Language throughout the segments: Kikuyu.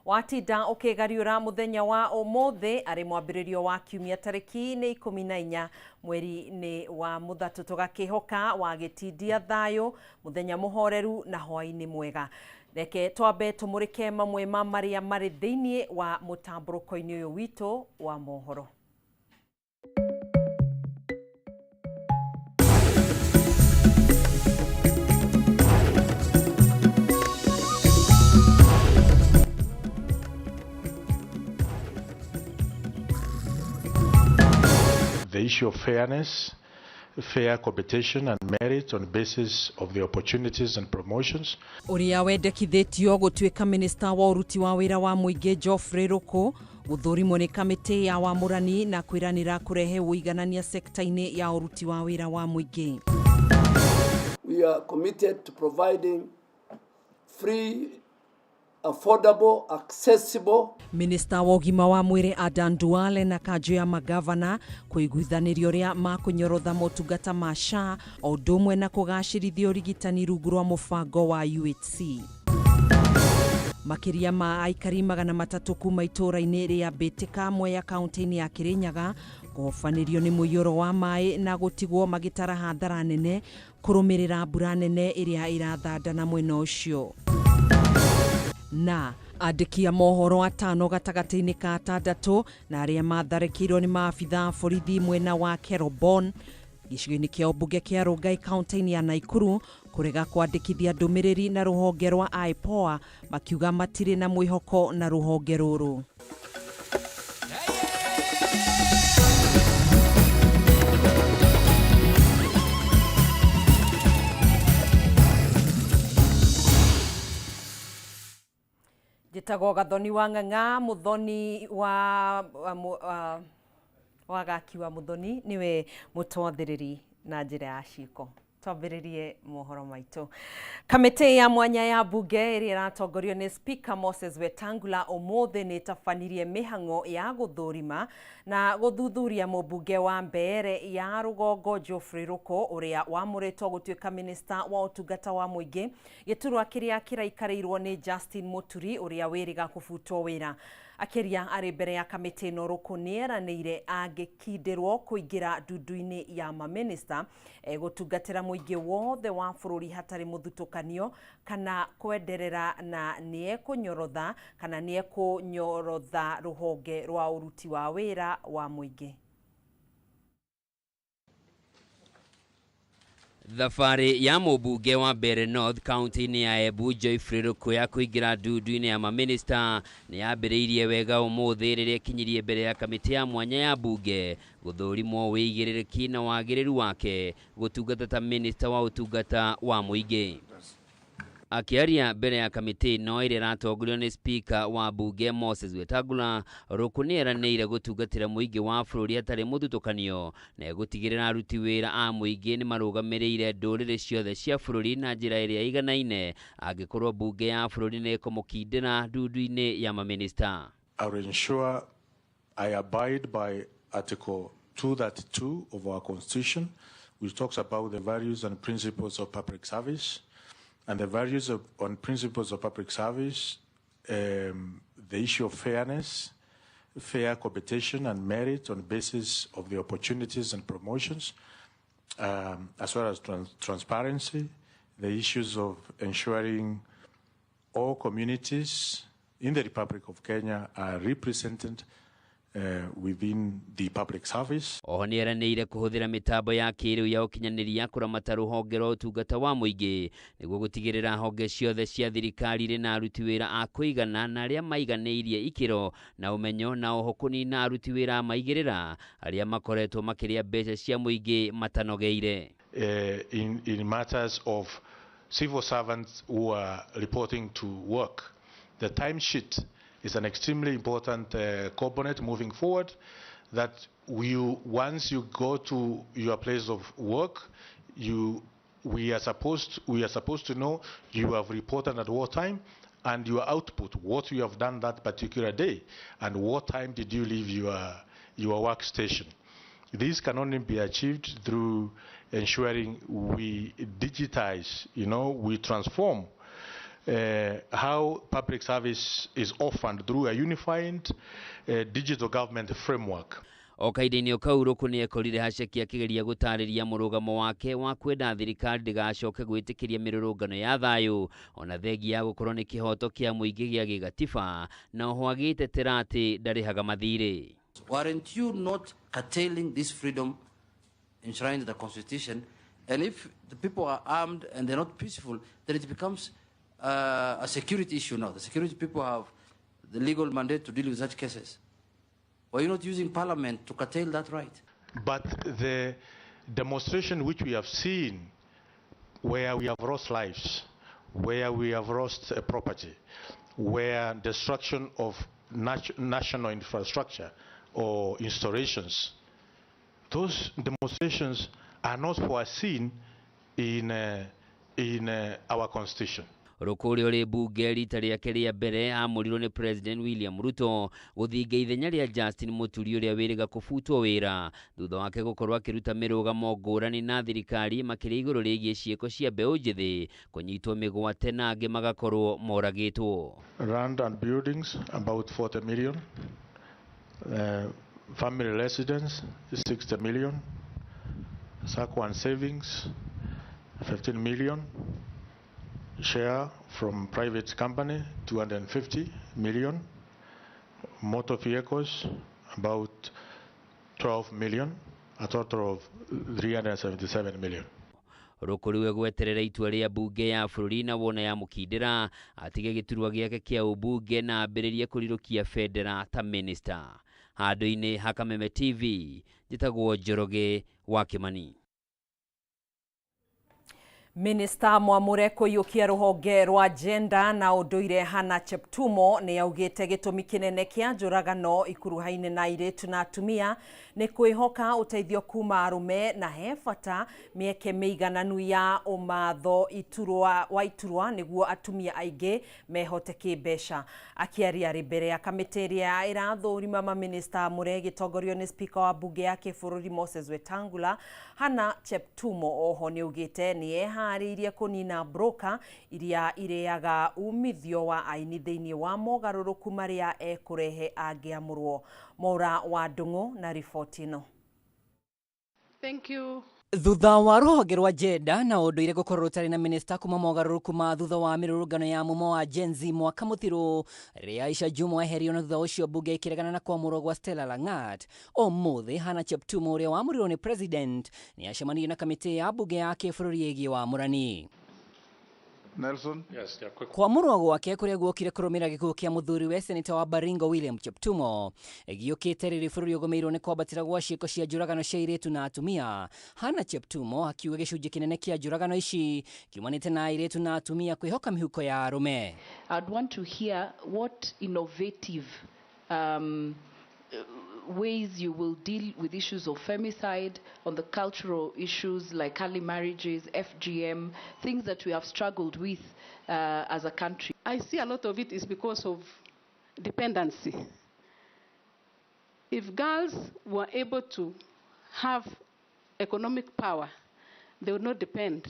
Watinda ũkĩgariũra mũthenya wa ũmũthĩ arĩ mwambĩrĩrio wa kiumia tarĩki nĩ 14 mweri nĩ wa Mũthatũ tũgakĩhoka wagĩtindia thayũ mũthenya mũhoreru na hwaĩ-inĩ mwega. Reke twambe tũmũrĩke mamwe ma marĩa marĩ thĩinĩ wa mũtambũrũko-inĩ ũyũ witũ wa mohoro. The issue of fairness, fair competition and merit on basis of the opportunities and promotions. Ũrĩa wendekithĩtio gũtuĩka minista wa ũruti wa wĩra wa mũingĩ Geoffrey Ruku gũthũrimwo nĩ kamĩtĩ ya wamũrani na kwĩranĩra kũrehe ũiganania sekta-inĩ ya ũruti wa wĩra wa mũingĩ. We are committed to providing free, affordable, accessible. Minista wa ũgima wa mwĩrĩ Adan Duale na kanjũ ya magavana kũiguithanĩria ũrĩa makũnyorotha motungata ma SHA o ũndũ ũmwe na kũgacĩrithia ũrigitani rungu rwa mũbango wa UHC. Makĩria ma aikari 300 kuma itũũra-inĩ rĩa Mbĩtĩka Mwea kaunti-inĩ ya Kĩrĩnyaga kũhobanĩrio nĩ mũiyũro wa maĩ na gũtigwo magĩtara hathara nene kũrũmĩrĩra mbura nene ĩrĩa ĩrathanda na mwena ũcio. Na andĩki a mohoro 5 gatagatĩ-inĩ ka 6 na arĩa matharĩkĩirwo nĩ maabitha a borithi mwena wa Kerobon gĩcigo-inĩ kĩa ũmbunge kĩa Rongai kaunti-inĩ ya Nakuru kũrega kwandĩkithia ndũmĩrĩri na rũhonge rwa IPOA makiuga matirĩ na mwĩhoko na rũhonge rũrũ. Njĩtagwo Gathoni wa Ng'ang'a, Mũthoni wa Wagaki wa Mũthoni nĩwe mũtwathĩrĩri na njĩra ya ciĩko. Twambĩrĩrie mohoro maitũ. Kamĩtĩ ya mwanya ya mbunge ĩrĩa ĩratongorio nĩ Speaker Moses Wetangula ũmũthĩ nĩ ĩtabanirie mĩhang'o ya gũthũrima na gũthuthuria mũmbunge wa Mbeere ya rũgongo Geoffrey Ruku ũrĩa wamũrĩtwo gũtuĩka minista wa ũtungata wa mũingĩ gĩturwa kĩrĩa kĩraikarĩirwo nĩ Justin Muturi ũrĩa wĩrĩga kũbutwo wĩra. Akĩaria arĩ mbere ya kamĩtĩ ĩno Ruku nĩeranĩire angĩkindĩrwo kũingĩra ndundu-inĩ ya mamĩnĩsta gũtungatĩra mũingĩ wothe wa bũrũri hatarĩ mũthutũkanio kana kwenderera na nĩekũnyorotha kana nĩekũnyorotha rũhonge rwa ũruti wa wĩra wa mũingĩ. Thabarĩ ya mũmbunge wa Mbeere North kaunti-inĩ ya Embu Geoffrey Ruku ya kũingĩra ndundu-inĩ ya mamĩnĩsta nĩ yambĩrĩirie wega ũmũthĩ rĩrĩa ĩkinyirie mbere ya kamĩtĩ ya mwanya ya mbunge gũthũrimwo wĩigĩrĩrĩki na wagĩrĩru wake gũtungata ta minista wa ũtungata wa mũingĩ. Akĩaria mbere ya kamĩtĩ ĩno ĩrĩa ĩratongorio nĩ Speaker wa mbunge Moses Wetangula, Ruku nĩ eranĩire gũtungatĩra mũingĩ wa bũrũri hatarĩ mũthutũkanio na egũtigĩrĩra aruti wĩra a mũingĩ nĩ marũgamĩrĩire ndũrĩrĩ ciothe cia bũrũri na njĩra ĩrĩa ĩiganaine angĩkorwo mbunge ya bũrũri nĩ ĩkũmũkindĩra ndundu-inĩ ya mamĩnĩsta. I will ensure I abide by Article 232 of our Constitution, which talks about the values and principles of public service. And the values and principles of public service, the issue of fairness, fair competition and merit on basis of the opportunities and promotions, as well as transparency, the issues of ensuring all communities in the Republic of Kenya are represented within the public service. Oho nĩ eranĩire kũhũthĩra mĩtambo ya kĩrĩu ya ũkinyanĩria kũramata rũhonge rwa ũtungata wa mũingĩ nĩguo gũtigĩrĩra honge ciothe cia thirikari irĩ na aruti wĩra a kũigana na arĩa maiganĩirie ikĩro na ũmenyo na oho kũnina aruti wĩra a maigĩrĩra arĩa makoretwo makĩrĩa mbeca cia mũingĩ matanogeire. In matters of civil servants who are reporting to work, the timesheet is an extremely important component moving forward, that once you go to your place of work, we are supposed to know you have reported at what time and your output, what you have done that particular day, and what time did you leave your workstation. This can only be achieved through ensuring we digitize, we transform how public service is offered through a unified digital government framework. O kahinda-inĩ kau Ruku nĩ ekorire Haceki akĩgeria gũtarĩria mũrũgamo wake wa kwenda thirikari ndĩgacoke gwĩtĩkĩria mĩrũrũngano ya thayũ ona thengia ya gũkorwo nĩ kĩhoto kĩa mũingĩ gĩa gĩgatiba, na oho agĩtetera atĩ ndarĩhaga mathirĩ. Weren't you not curtailing this freedom enshrined in the Constitution? And if the people are armed and they're not peaceful, then it becomes a security issue now. The security people have the legal mandate to deal with such cases. Why are you not using Parliament to curtail that right? But the demonstration which we have seen, where we have lost lives, where we have lost property, where destruction of national infrastructure or installations, those demonstrations are not foreseen in our Constitution. Ruku ũrĩa ũrĩ mbunge rita rĩake rĩa mbere amũrirwo nĩ President William Ruto gũthinga ithenya rĩa Justin Muturi ũrĩa wĩrĩga kũbutwo wĩra thutha wake gũkorwo akĩruta mĩrũgamo ngũrani na thirikari makĩria igũrũ rĩgiĩ ciĩko cia mbeũ njĩthĩ kũnyitwo mĩgwate na angĩ magakorwo moragĩtwo. Land and buildings about 40 million, family residence 60 million, SACCO and savings 15 million, share from private company 250 million, motor vehicles about 12 million, a total of 377 million. Ruku rĩu egweterera itua rĩa mbunge ya bũrũri na wona ya mũkindĩra atige gĩturwa gĩake kĩa ũmbunge na ambĩrĩrie kũrirũkia bendera ta minister. Handũ-inĩ ha Kameme TV njĩtagwo Njoroge wa Kĩmani. Minista mwamure kũiyũkia rũhonge rwa gender na ũndũire Hannah Cheptumo nĩ augĩte gĩtũmi kĩnene kĩa njũragano ikuruhaine na airĩtu na atumia nĩ kwĩhoka ũteithio kuma arũme na he bata mĩeke mĩigananu ya ũmatho iturwa wa iturwa nĩguo atumia aingĩ mehote kĩmbeca. Akĩaria arĩ mbere ya kamĩtĩ ĩrĩa ĩrathũrima maminista amũre ĩgĩtongorio nĩ spika wa mbunge ya kĩbũrũri Moses Wetangula, Hannah Cheptumo oho nĩ augĩte nĩ eharĩirie kũnina broker iria irĩaga umithio wa aini thĩinĩ wa mogarũrũku marĩa ekũrehe angĩamũrwo. Maura wa Ndung'u na riboti ĩno. Thank you. Thutha wa rũhonge rwa gender na ũndũire gũkorwo rũtarĩ na minista kuma mogarũrũku ma thutha wa mĩrũrũngano ya mumo wa Gen Z mwaka mũthiru rĩrĩa Aisha Jumwa eherio na thutha ũcio mbunge ĩkĩregana na kwamũrwo gwa Stella Langat, ũmũthĩ Hannah Cheptumo ũrĩa wamũrirwo nĩ president nĩ acemanirie na kamĩtĩ ya mbunge ya kĩbũrũri ĩgiĩ wamũrani. Nelson? Yes, yeah, quick. Kwamũrwo gwake kũrĩa guokire kũrũmĩrĩra gĩkuũ kĩa mũthuri we seneta wa Baringo William Cheptumo gĩũkĩte rĩrĩ bũrũri ũgũmĩirwo nĩ kwambatĩra gwa ciĩko cia njũragano cia airĩtu na atumia. Hannah Cheptumo akiuga gĩcunjĩ kĩnene kĩa njũragano ici kiumanĩte na airĩtu na atumia kwĩhoka mĩhuko ya arũme. I'd want to hear what innovative ways you will deal with issues of femicide, on the cultural issues like early marriages, FGM, things that we have struggled with as a country. I see a lot of it is because of dependency. If girls were able to have economic power, they would not depend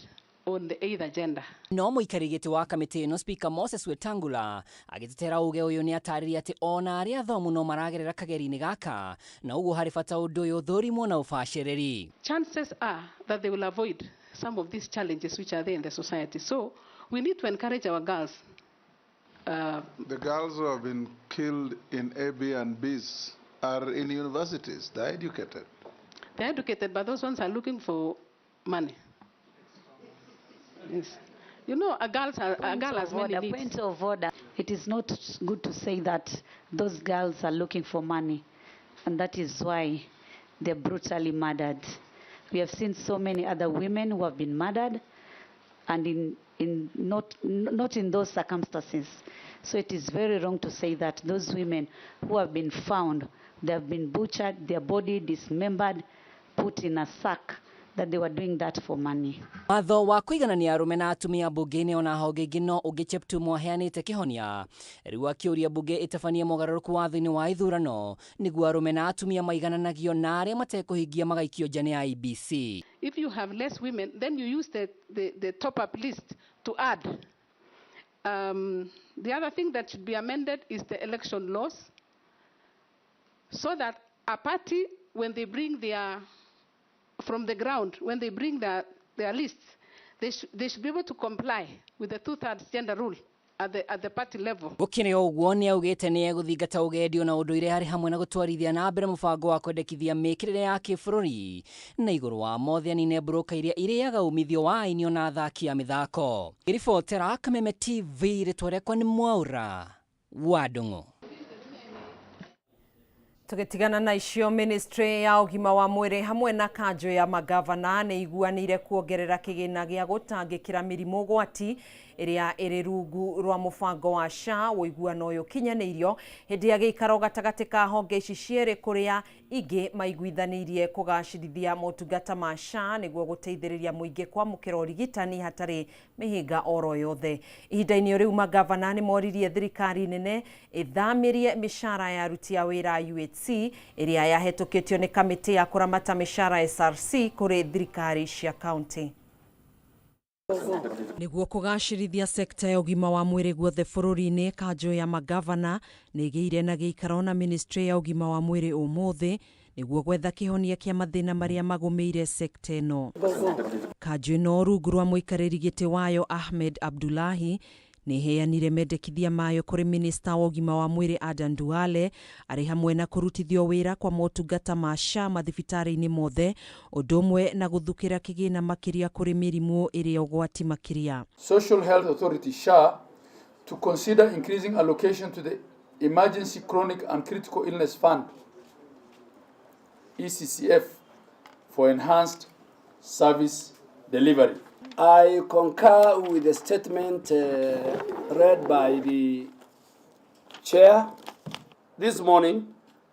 on the either gender. No mũikari gĩtĩ wa kamĩtĩ ĩno Speaker Moses Wetangula agĩtetera uge ũyũ nĩ atarĩria atĩ ona arĩa athomu no maragerera kageri-inĩ gaka na ũguo harĩ bata ũndũ ũyũ ũthũrimwo na ũbacĩrĩri. Chances are that they will avoid some of these challenges which are there in the society. So we need to encourage our girls. The girls who have been killed in A, B and Bs are in universities. They're educated. They're educated, but those ones are looking for money. Yes. You know, a girl has many needs. Point of order. It is not good to say that those girls are looking for money, and that is why they're brutally murdered. We have seen so many other women who have been murdered, and not in those circumstances. So it is very wrong to say that those women who have been found, they have been butchered, their body dismembered, put in a sack, that they were doing that for money. Watho wa kũiganania arũme na atumia mbunge-inĩ ona honge ingĩ no ũngĩ Cheptumo aheanĩte kĩhonia. Rĩu akĩũria mbunge ĩtabanie mogarũrũku watho-inĩ wa ithurano nĩguo arũme na atumia maigananagio na arĩa matekũhingia magaikio nja nĩ IEBC. If you have less women, then you use the top-up list to add. The other thing that should be amended is the election laws, so that a party, when they bring their, from the ground, when they bring their lists, they should be able to comply with the 2/3 gender rule at the party level. Gũkĩrĩ ũguo nĩ augĩte nĩ egũthingata ũgendi na ũndũire harĩ hamwe na gũtwarithia na mbere mũbango wa kwendekithia mĩkĩrĩre ya kĩbũrũri na igũrũ wa mothe anine broka iria irĩaga umithio wa aini ona athaki a mĩthako. Ngĩribotera Kameme TV, rĩtwa rĩakwa nĩ Mwaura wa Ndung'u. Tugitigana na icio, ministry ya ũgima wa mwĩrĩ hamwe na kanjũ ya magavana nĩ iguanĩire kuongerera kĩgĩna gĩa gũtangĩkĩra mĩrimũ ũgwati ĩrĩa ĩrĩ rungu rwa mũbango wa SHA. Ũiguano ũyũ ũkinyanĩirio hĩndĩ ya gĩikaro gatagatĩ ka honge ici cierĩ kũrĩa ingĩ maiguithanĩirie kũgacĩrithia motungata ma SHA nĩguo gũteithĩrĩria mũingĩ kwamũkĩra ũrigitani hatarĩ mĩhĩnga oro yothe. Ihinda-inĩ rĩu magavana nĩ moririe thirikari nene ĩthamĩrie mĩcara ya aruti a wĩra UHC ĩrĩa yahetũkĩtio nĩ kamĩtĩ ya kũramata mĩcara SRC kũrĩ thirikari cia kaunti. Nĩguo kũgacĩrithia sekta ya ũgima wa mwĩrĩ guothe bũrũri-inĩ, kanjũ ya magavana nĩ ĩgĩire na gĩikaro na ministry ya ũgima wa mwĩrĩ ũmũthĩ nĩguo gwetha kĩhonia kĩa mathĩna marĩa magũmĩire sekta ĩno. Kanjũ ĩno rungu rwa mũikarĩri gĩtĩ wayo Ahmed Abdullahi nĩ ĩheanire mendekithia mayo kũrĩ minista wa ũgima wa mwĩrĩ Adan Duale arĩ hamwe na kũrutithio wĩra kwa motungata ma SHA mathibitarĩ-inĩ mothe, ũndũ ũmwe na gũthukĩra kĩgĩna makĩria kũrĩ mĩrimũ ĩrĩa ũgwati makĩria. Social Health Authority SHA to consider increasing allocation to the Emergency Chronic and Critical Illness Fund ECCF for enhanced service delivery. I concur with the statement read by the chair this morning.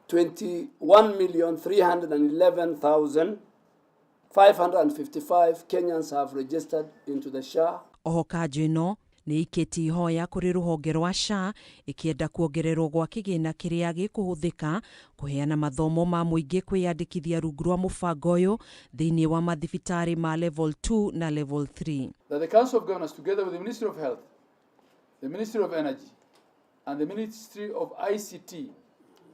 21,311,555 Kenyans have registered into the SHA. Oho kanjũ ĩno nĩ ikĩtie ihoya kũrĩ rũhonge rwa SHA ĩkĩenda kuongererwo gwa kĩgĩna kĩrĩa gĩkũhũthĩka kũheana mathomo ma mũingĩ kwĩyandĩkithia rungu rwa mũbango ũyũ thĩinĩ wa mathibitarĩ ma level 2 na level 3. That the Council of Governors, together with the Ministry of Health, the Ministry of Energy, and the Ministry of ICT,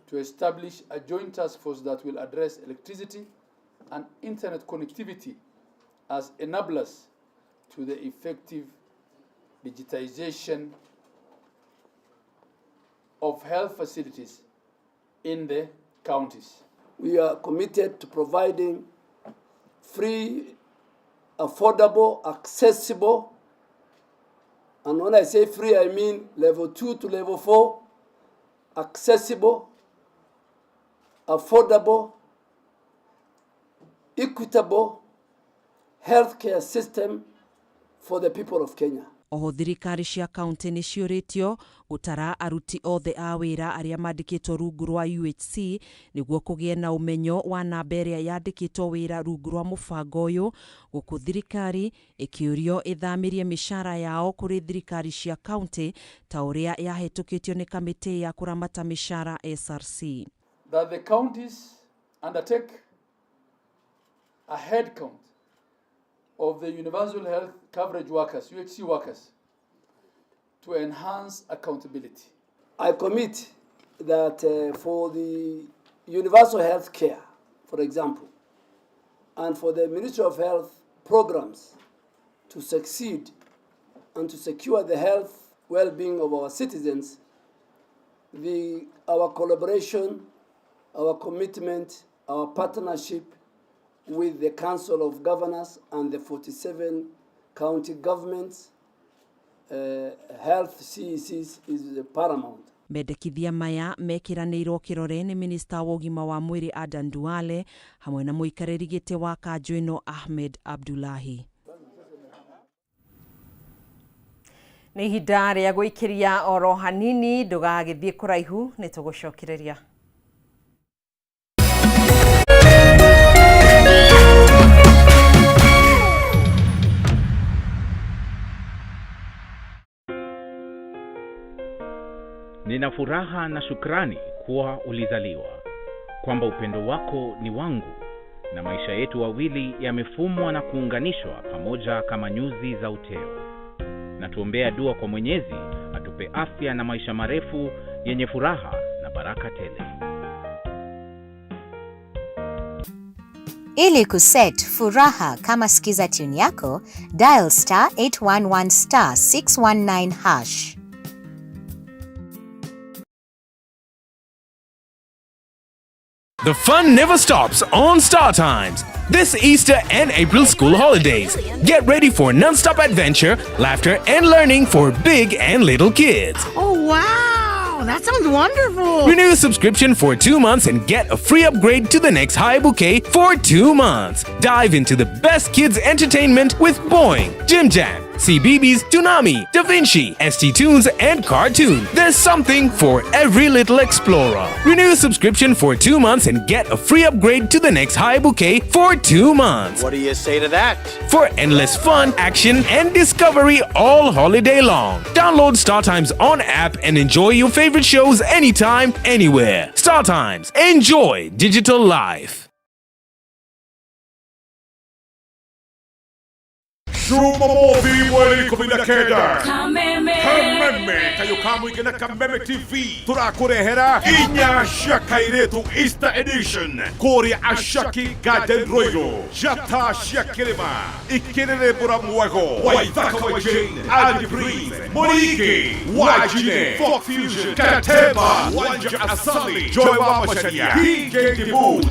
to establish a joint task force that will address electricity and internet connectivity as enablers to the effective digitization of health facilities in the counties. We are committed to providing free, affordable, accessible, and when I say free, I mean level 2 to level 4, accessible, affordable, equitable healthcare system for the people of Kenya. Oho thirikari cia kaunti nĩ ciũrĩtio gũtara aruti othe a wĩra arĩa mandĩkĩtwo rungu rwa UHC nĩguo kũgĩe na ũmenyo wa namba ĩrĩa yandĩkĩtwo wĩra rungu rwa mũbango ũyũ, gũkũ thirikari ĩkĩũrio ĩthamĩrie mĩcara yao kũrĩ thirikari cia kaunti ta ũrĩa yahetũkĩtio nĩ kamĩtĩ ya kũramata mĩcara SRC. That the counties undertake a head count of the universal health coverage workers, UHC workers, to enhance accountability. I commit that for the universal health care, for example, and for the Ministry of Health programs to succeed and to secure the health well-being of our citizens, our collaboration, our commitment, our partnership with the Council of Governors and the 47 county governments, health CECs is paramount. Mendekithia maya mekiranĩirwo kĩrore nĩ minista wa ũgima wa mwĩrĩ Adan Duale hamwe na mũikarĩri gĩtĩ wa kanjũ ĩno Ahmed Abdullahi. Nĩ ihinda rĩa gũikĩria oro hanini, ndũgagĩthiĩ kũraihu, nĩ tũgũcokereria. Nina furaha na shukrani kuwa ulizaliwa, kwamba upendo wako ni wangu na maisha yetu wawili yamefumwa na kuunganishwa pamoja kama nyuzi za uteo. Na tuombea dua kwa Mwenyezi atupe afya na maisha marefu yenye furaha na baraka tele. Ili kuset Furaha kama skiza tune yako, dial star 811 star 619 hash. The fun never stops on Star Times. This Easter and April school holidays. Get ready for non-stop adventure, laughter, and learning for big and little kids. Oh, wow! That sounds wonderful! Renew your subscription for 2 months and get a free upgrade to the next high bouquet for 2 months. Dive into the best kids entertainment with Boing, Jim Jam, CBeebies, Toonami, Da Vinci, ST Tunes, and Cartoon. There's something for every little explorer. Renew your subscription for 2 months and get a free upgrade to the next high bouquet for 2 months. What do you say to that? For endless fun, action, and discovery all holiday long. Download Star Times on app and enjoy your favorite shows anytime, anywhere. Star Times. Enjoy digital life. Jumamothi mweri 19. Kameme. Kameme kayo kamwike na Kameme TV turakurehera inya cia kairitu Easter edition kuria Ashaki Garden Royal njata cia kirima ikirerembura mwego Waithaka wa Jane Andy Breeze Murigi Wajine Folk Fusion Kateba Wanja Asali Joy wa Macharia DJ Dibu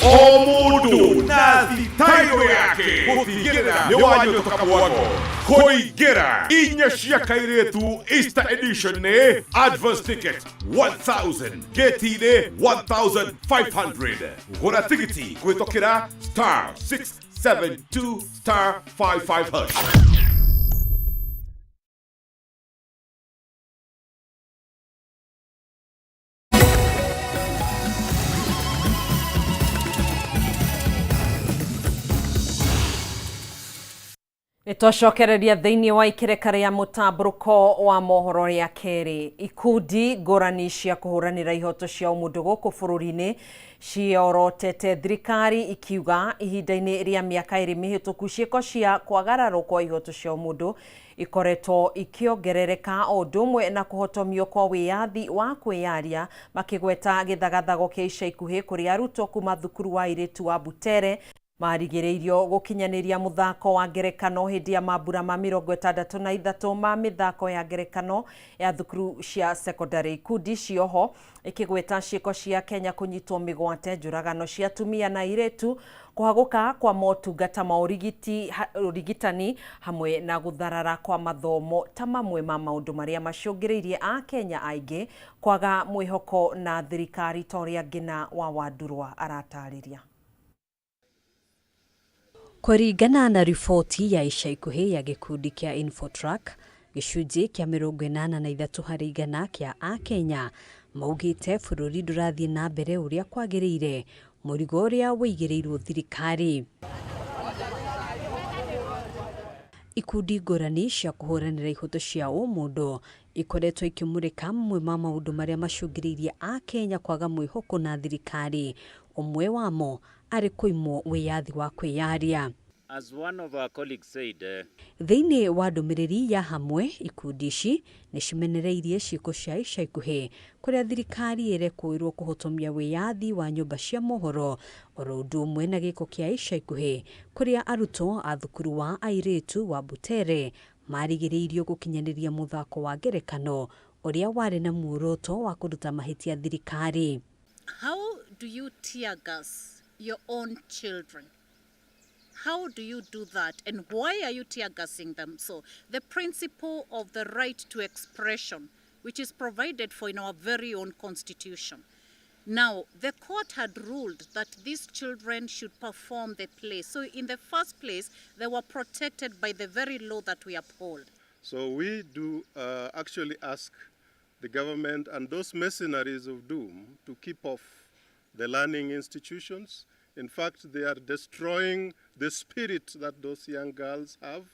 o mundu na thitairo yake gutigirira ni wanyotoka mwago kuingĩra inya cia kairĩtu Easter edition nĩ advance ticket 1000 gate-inĩ 1500 gũra tigiti kũhĩtũkĩra star 672 star 55 hash. Nĩtwacokereria thĩinĩ wa ikĩrĩka rĩa mũtambũrũko wa mohoro rĩa kerĩ. Ikundi ngũrani cia kũhũranĩra ihoto cia ũmũndũ gũkũ bũrũri-inĩ ciorotete thirikari ikiuga ihinda-inĩ rĩa mĩaka ĩrĩ mĩhĩtũku ciĩko cia kwagararwo kwa ihoto cia ũmũndũ ikoretwo ikĩongerereka o ũndũ ũmwe na kũhotomio kwa wĩyathi wa kwĩyaria, makĩgweta gĩthagathago kĩa ica ikuhĩ kũrĩ arutwo kuma thukuru wa airĩtu wa Butere marigĩrĩirio gũkinyanĩria mũthako wa ngerekano hĩndĩ ya mambura ma 63 ma mĩthako ya ngerekano ya thukuru cia sekondari. Ikundi cioho ikĩgweta ciĩko cia Kenya kũnyitwo mĩgwate, njũragano cia atumia na airĩtu, kũhagũka kwa motungata ma ũrigitani hamwe na gũtharara kwa mathomo ta mamwe ma maũndũ marĩa macũngĩrĩirie Akenya aingĩ kwaga mwĩhoko na thirikari ta ũrĩa Ngina wa Wandurwa aratarĩria. Kũringana na riboti ya ica ikuhĩ ya gĩkundi kĩa Infotrack, gĩcunjĩ kĩa 83 harĩ igana kĩa Akenya maugĩte bũrũri ndũrathiĩ na mbere ũrĩa kwagĩrĩire, mũrigo ũrĩa wĩigĩrĩirwo thirikari. Ikundi ngũrani cia kũhũranĩra ihoto cia ũmũndũ ikoretwo ikĩmũrĩka mamwe ma maũndũ marĩa macũngĩrĩirie Akenya kwaga mwĩhoko na thirikari, ũmwe wamo arĩ kũimwo wĩyathi wa kwĩyaria. As one of our colleagues said, Thĩinĩ wa ndũmĩrĩri ya hamwe, ikundi ici nĩcimenereirie ciĩko cia ica ikuhĩ kũrĩa thirikari ĩrekũĩrwo kũhotomia wĩyathi wa nyũmba cia mohoro oro ũndũ ũmwe na gĩko kĩa ica ikuhĩ kũrĩa arutwo a thukuru wa airĩtu wa Butere marigĩrĩirio gũkinyanĩria mũthako wa ngerekano ũrĩa warĩ na muoroto wa kũruta mahĩtia thirikari. How do you tear gas your own children? How do you do that, and why are you tear gassing them? So the principle of the right to expression, which is provided for in our very own constitution. Now, the court had ruled that these children should perform the play. So in the first place, they were protected by the very law that we uphold. So we do actually ask the government and those mercenaries of doom to keep off the learning institutions. In fact, they are destroying the spirit that those young girls have,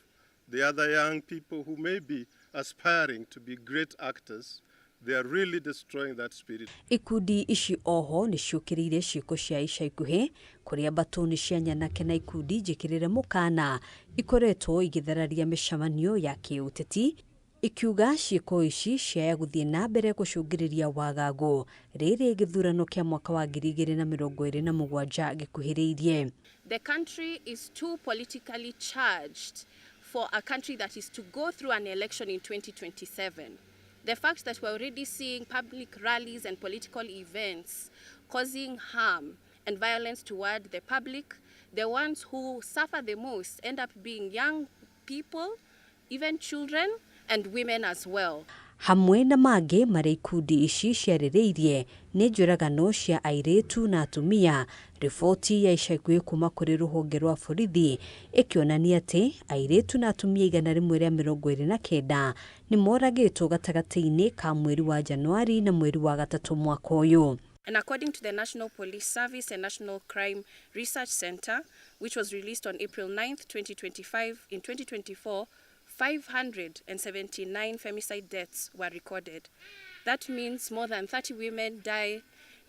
the other young people who may be aspiring to be great actors. They are really destroying that spirit. Ikundi ici oho nĩ ciũkĩrĩire ciĩko cia ica ikuhĩ kũrĩa mbatũni cia nyanake na ikundi njĩkĩrĩre mũkana ikoretwo igĩthararia mĩcemanio ya kĩũteti ikiuga ciĩko ici ciaya gũthiĩ na mbere gũcũngĩrĩria wagagu rĩrĩ gĩthurano kĩa mwaka wa 2027 gĩkuhĩrĩirie. The country is too politically charged for a country that is to go through an election in 2027. The fact that we're already seeing public rallies and political events causing harm and violence toward the public, the ones who suffer the most end up being young people, even children, and women as well. Hamwe na mangĩ marĩa ikundi ici ciarĩrĩirie nĩ njũragano cia airĩtu na atumia. Riboti ya ica ikuhĩ kuma kũrĩ rũhonge rwa borithi ĩkĩonania atĩ airĩtu na atumia 129 nĩ moragĩtwo gatagatĩ-inĩ ka mweri wa Januari na mweri wa gatatũ mwaka ũyũ. And according to the National Police Service and National Crime Research Center, which was released on April 9th, 2025, in 2024, 579 femicide deaths were recorded. That means more than 30 women die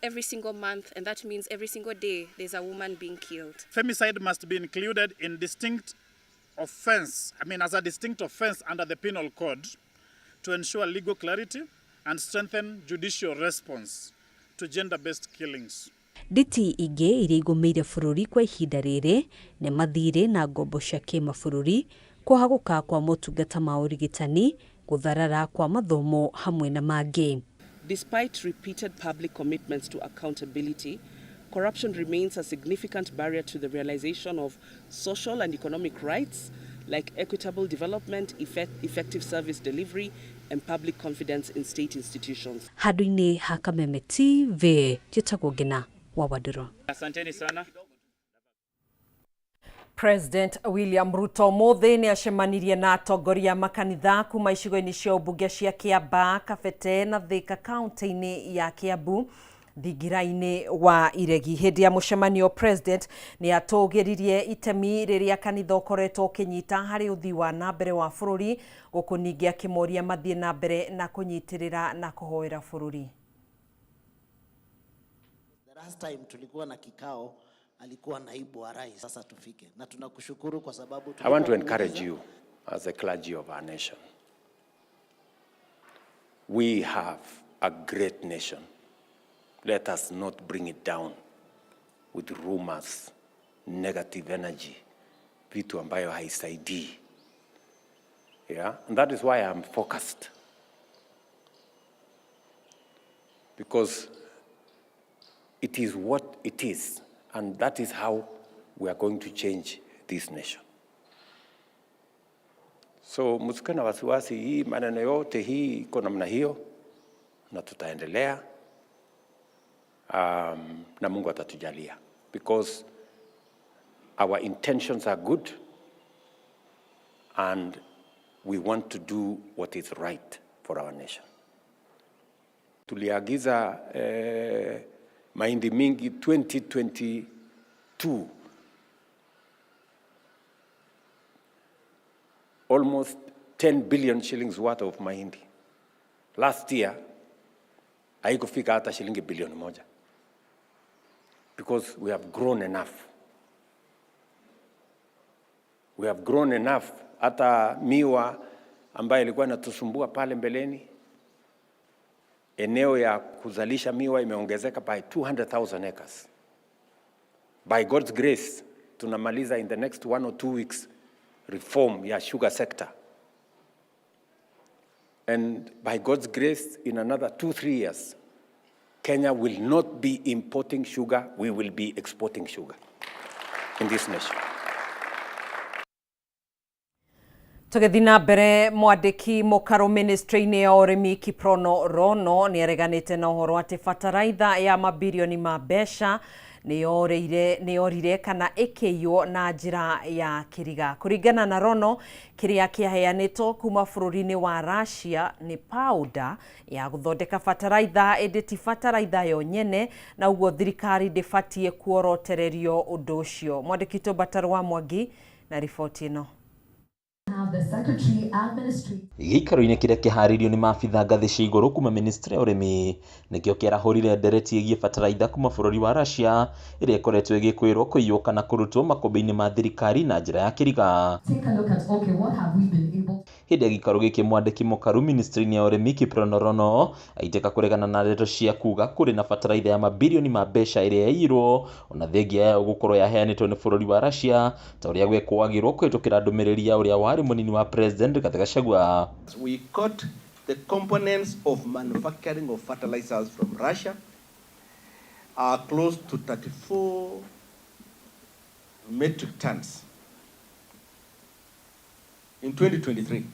every single month, and that means every single day there's a woman being killed. Femicide must be included in distinct offense, I mean, as a distinct offense under the Penal Code to ensure legal clarity and strengthen judicial response to gender-based killings. Nditi ingĩ iria igũmĩire bũrũri kwa ihinda rĩrĩ nĩ mathirĩ na ngombo cia kĩmabũrũri, kũhagũka kwa motungata ma ũrigitani, gũtharara kwa mathomo hamwe na mangĩ. Despite repeated public commitments to accountability, corruption remains a significant barrier to the realization of social and economic rights like equitable development, effective service delivery, and public confidence in state institutions. Handũ-inĩ ha Kameme TV, njĩtagwo Ngina wa Wandũrũ. Asanteni sana. President William Ruto mũthĩ nĩ acemanirie na atongoria makanitha kuma icigo-inĩ cia ũmbunge cia Kiambaa, Kabete na Thika kaunti-inĩ ya Kiambu thingira-inĩ wa iregi. Hĩndĩ ya mũcemanio President nĩ atũgĩririe itemi rĩrĩa kanitha ũkoretwo ũkĩnyita harĩ ũthii wa na mbere wa bũrũri, gũkũ ningĩ akĩmoria mathiĩ na mbere na kũnyitĩrĩra na kũhoera bũrũri. The last time tulikuwa na kikao alikuwa naibu wa rais. Sasa tufike na tunakushukuru kwa sababu I want to encourage you as the clergy of our nation. We have a great nation. Let us not bring it down with rumors, negative energy, vitu ambayo haisaidii. Yeah? And that is why I'm focused. Because it is what it is, and that is how we are going to change this nation. So msikuwe na wasiwasi, hii maneno yote hii iko namna hiyo, na tutaendelea na Mungu atatujalia because our intentions are good and we want to do what is right for our nation. Tuliagiza mahindi mingi 2022, almost 10 billion shillings worth of mahindi. Last year haikufika hata shilingi bilioni 1 because we have grown enough. We have grown enough. Hata miwa ambayo ilikuwa inatusumbua pale mbeleni, eneo ya kuzalisha miwa imeongezeka by 200,000 acres. By God's grace, tunamaliza in the next 1 or 2 weeks reform ya sugar sector. And by God's grace, in another 2-3 years, Kenya will not be importing sugar, we will be exporting sugar in this nation. Tũgĩthiĩ na mbere, mwandĩki mũkaro ministry-inĩ ya ũrĩmi Kiprono Rono nĩ areganĩte na ũhoro atĩ bataraitha ya mabirioni ma mbeca nĩ yorire kana ĩkĩiywo na njĩra ya kĩriga. Kũringana na Rono, kĩrĩa kĩaheanĩtwo kuma bũrũri-inĩ wa Russia nĩ powder ya gũthondeka bataraitha, ĩndĩ ti bataraitha yo nyene, na ũguo thirikari ndĩbatiĩ kuorotererio ũndũ ũcio. Mwandĩki witũ Mbatarũ wa Mwangi na riboti ĩno. have the Secretary Administration. Gĩikaro-inĩ kĩrĩa kĩharĩirio nĩ maabitha ngathĩ cia igũrũ kuma ministry ya ũrĩmi nĩkĩo kĩarahũrire ndereti ĩgiĩ bataraitha kuma bũrũri wa Russia ĩrĩa ĩkoretwo ĩgĩkwĩrwo kũiywo kana kũrutwo makũmbĩ-inĩ ma thirikari na njĩra ya kĩriga. Take a look at, okay, what have we been able Hĩndĩ ya gĩikaro gĩkĩ mwandĩki mũkaru ministry-inĩ ya ũrĩmi Kiprono Rono aitĩka kũregana na ndeto cia kuga kũrĩ na bataraitha ya mabirioni ma mbeca ĩrĩa yaiyirwo ona thengia yayo gũkorwo yaheanĩtwo nĩ bũrũri wa Russia ta ũrĩa gwekũagĩrwo kũhĩtũkĩra ndũmĩrĩri ya ũrĩa warĩ mũnini wa president Rigathĩ Gachagua. We caught the components of manufacturing of fertilizers from Russia are close to 34 metric tons in 2023.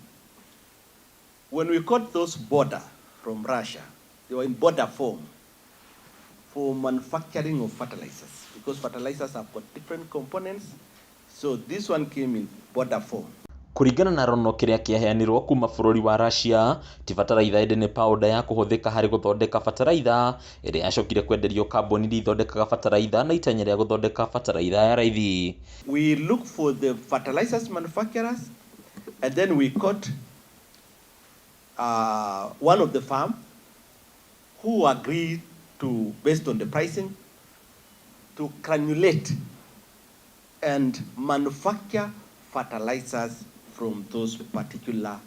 When we caught those border from Russia, they were in border form for manufacturing of fertilizers, because fertilizers have got different components. So this one came in border form. Kũringana na Rono kĩrĩa kĩaheanirwo kuma bũrũri wa Russia ti bataraitha ĩndĩ nĩ powder ya kũhũthĩka harĩ gũthondeka bataraitha ĩrĩa yacokire kwenderio kambuni iria ithondekaga bataraitha na itanya rĩa gũthondeka bataraitha ya raithi. We look for the fertilizers manufacturers, and then we caught one of the farm who agreed to, based on the pricing, to granulate and manufacture fertilizers from those particular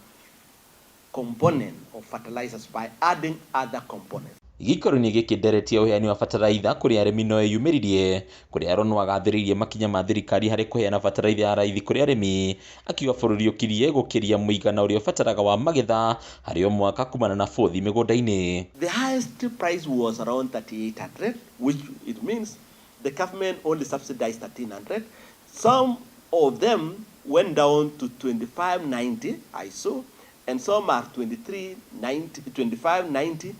component of fertilizers by adding other components. Gĩikaro-inĩ gĩkĩ ndereti ya ũheani wa bataraitha kũrĩ arĩmi no ĩyumĩririe kũrĩa Rono agathĩrĩirie makinya ma thirikari harĩ kũheana bataraitha ya raithi kũrĩ arĩmi akiuga bũrũri ũkirie gũkĩria mũigana ũrĩa ũbataraga wa magetha harĩ o mwaka kumana na bũthi mĩgũnda-inĩ. The highest price was around 3,800, which it means the government only subsidized 1,300. Some of them went down to 2,590, I saw, and some are 2,390, 2,590,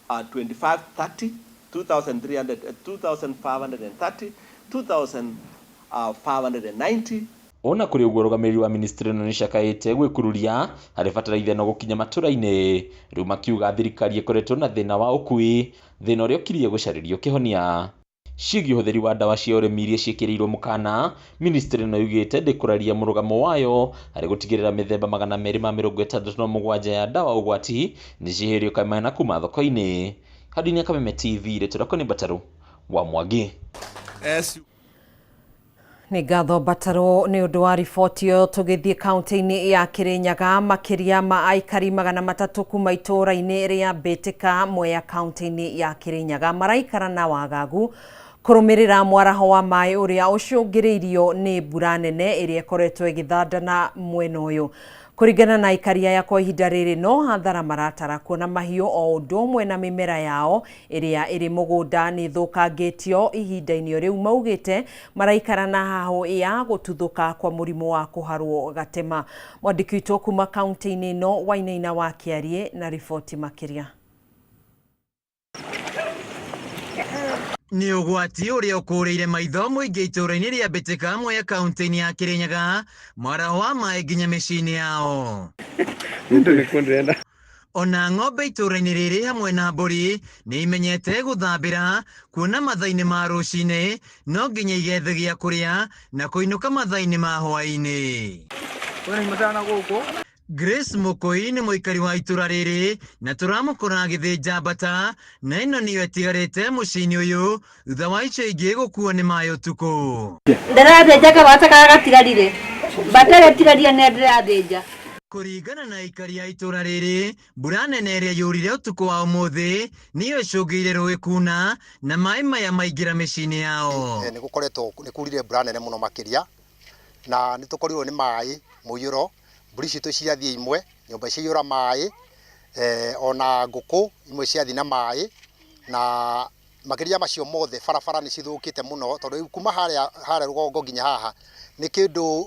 2,530, 2,300, 2,530, 2,590. Ona kũrĩ ũguo ũrũgamĩrĩri wa ministry ĩno nĩcakaĩte gwĩkururia harĩ bataraitha ĩno gũkinya matũra-inĩ rĩu makiuga thirikari ĩkoretwo na thĩna wa ũkui thĩna ũrĩa ũkirie gũcarĩrio kĩhonia. Ciĩgiĩ ũhũthĩri wa ndawa cia ũrĩmi iria ciĩkĩrĩirwo mũkana ministry ĩno yugĩte ndĩkũraria mũrũgamo wayo harĩ gũtigĩrĩra mĩthemba 267 ya ndawa ũgwati nĩcieherio kaimana kuma thoko-inĩ. Handũ-inĩ ya Kameme TV rĩtwa rĩakwa nĩ Mbatarũ wa Mwangi. Nĩ ngatho Mbatarũ nĩ ũndũ wa riboti ĩyo. Tũgĩthiĩ kaunti-inĩ ya Kĩrĩnyaga makĩria ma aikari 300 kuma itũũra-inĩ rĩa Mbĩtĩka Mwea kaunti-inĩ ya Kĩrĩnyaga maraikara na wagagu kũrũmĩrĩra mwaraho wa maĩ ũrĩa ũcũngĩrĩirio nĩ mbura nene ĩrĩa ĩkoretwo ĩgĩthandana mwena ũyũ. Kũringana na aikari aya kwa ihinda rĩrĩ no hathara maratara kuona mahiũ o ũndũ ũmwe na mĩmera yao ĩrĩa ĩrĩ mũgũnda nĩ ĩthũkangĩtio ihinda-inĩ rĩu maugĩte maraikara na hahũ ya gũtuthũka kwa mũrimũ wa kũharwo gatema. Mwandĩki witũ kuma kaunti-inĩ ĩno Wainaina wa Kĩarie na riboti makĩria. Nĩ ũgwati ũrĩa ũkũrĩire maitho mũingĩ itũũra-inĩ rĩa Mbĩtĩka Mwea kaunti-inĩ ya Kĩrĩnyaga mwaraho wa maĩ nginya mĩciĩ-inĩ yao. Ona ng'ombe itũũra-inĩ rĩrĩ hamwe na mbũri nĩ imenyete gũthambĩra kuona mathaa-inĩ ma rũcinĩ no nginya igethe gĩa kũrĩa na kũinũka mathaa-inĩ ma hwaĩ-inĩ. Grace Mũkũi nĩ mũikari wa itũũra rĩrĩ na tũramũkora agĩthĩnja mbata na ĩno nĩyo ĩtigarĩte mũciĩ-inĩ ũyũ thutha wa icio ingĩ gũkuo nĩ maĩ ũtukũ. Ndĩrathĩnja kabata karĩa gatigarire mbata ĩrĩa ĩtigarire nĩyo ndĩrathĩnja. Kũringana na aikari a itũũra rĩrĩ mbura nene ĩrĩa yurire ũtukũ wa ũmũthĩ nĩyo ĩcũngĩire rũĩ kuna na maĩ maya maingĩra mĩciĩ-inĩ yao. Nĩ gũkoretwo nĩ kurire mbura nene mũno makĩria na nĩ tũkorirwo nĩ maĩ mũiyũro, mbũri citũ ciathiĩ imwe, nyũmba ciaiyũra maĩ, ona ngũkũ imwe ciathiĩ na maĩ, na makĩria macio mothe barabara nĩ cithũkĩte mũno tondũ rĩu kuma harĩa rũgongo nginya haha nĩ kĩndũ